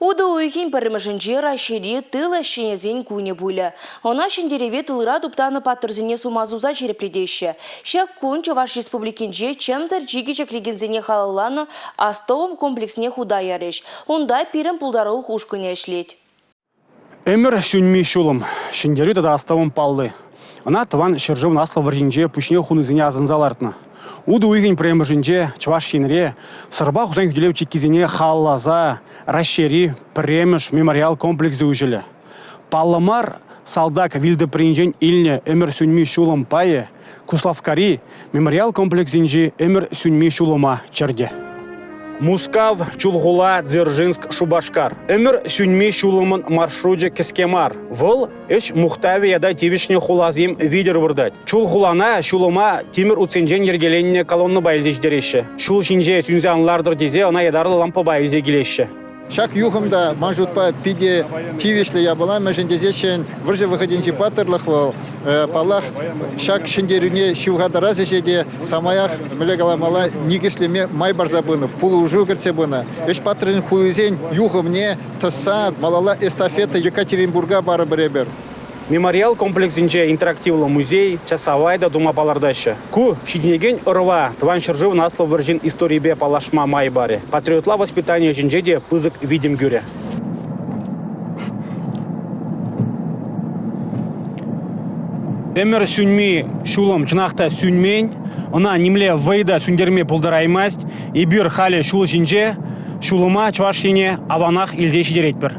Утӑ уйӑхӗн пӗрремӗшӗнче Раҫҫейри тыл ӗҫченӗсен кунӗ пулӗ. Ӑна ҫӗнтерӗве тылра туптанӑ паттӑрсене сума суса ҫирӗплетеҫҫӗ. Ҫак кун Чӑваш Республикинче чӗмсӗр чикӗ ҫӗклекенсене халалланӑ астӑвӑм комплексне хута ярӗҫ. Унта пирӗн пултарулӑх ушкӑнӗ ӗҫлет. Ӗмӗр сӳнми ҫулӑм, ҫӗнтерӳ тата астӑвӑм палли. Ӑна Тӑван ҫӗршывӑн Аслӑ вӑрҫинче пуҫне хунисене асӑнса лартнӑ. Утӑ уйӑхӗн пӗрремӗшӗнче Чӑваш Енре Сӑрпа Хусан хӳтӗлев чиккисене халалласа Раҫҫейри пӗрремӗш мемориал комплексӗ уҫӑлӗ. Паллӑ мар салтак вилтӑпринчен илнӗ ӗмӗр сӳнми ҫулӑм пайӗ Куславккари мемориал комплексӗнчи ӗмӗр сӳнми ҫулӑма чӗртӗ. Мускав, Чулхула, Дзержинск, Шупашкар. Ӗмӗр сӳнми ҫулӑмӑн маршручӗ кӗске мар. Вӑл ӗҫ мухтавӗ ята тивӗҫнӗ хуласем витӗр выртать. Чулхулана ҫулӑма тимӗр утсенчен йӗркеленнӗ колоннӑпа илсе ҫитереҫҫӗ. Ҫул ҫинче сӳнсе ан лартӑр тесе ӑна ятарлӑ лампӑпа илсе килеҫҫӗ. Ҫак юхӑм та ман шутпа питӗ тивӗҫлӗ япала, мӗншӗн тесессӗн вӑрҫӑ вӑхӑтӗнчи паттӑрлӑх вӑл, паллах, ҫак ҫӗнтерӳне ҫывхартарас ӗҫе те самаях, мӗнле каламалла, никӗслеме май парса пынӑ, пулӑшу кӗртсе пынӑ. Ӗҫ паттӑрӗн хулисен юхӑмне тӑсса малалла эстафета Екатеринбурга парӑпӑр эпир. Мемориал комплексӗнче интерактивлӑ музей, часавай та тума палӑртаҫҫӗ. Ку ҫитӗнекен ӑрӑва Тӑван ҫӗршывӑн Аслӑ вӑрҫин историйӗпе паллашма май парӗ. Патриотла воспитани ӗҫӗнче те пысӑк витӗм кӳрӗ. Ӗмӗр сӳнми ҫулӑм чӑнах та сӳнмен. Ӑна нимле вӑй та сӳнтерме пултараймасть. Эпир халӗ ҫул ҫинче ҫулӑма Чӑваш Ене аванах илсе ҫитеретпӗр.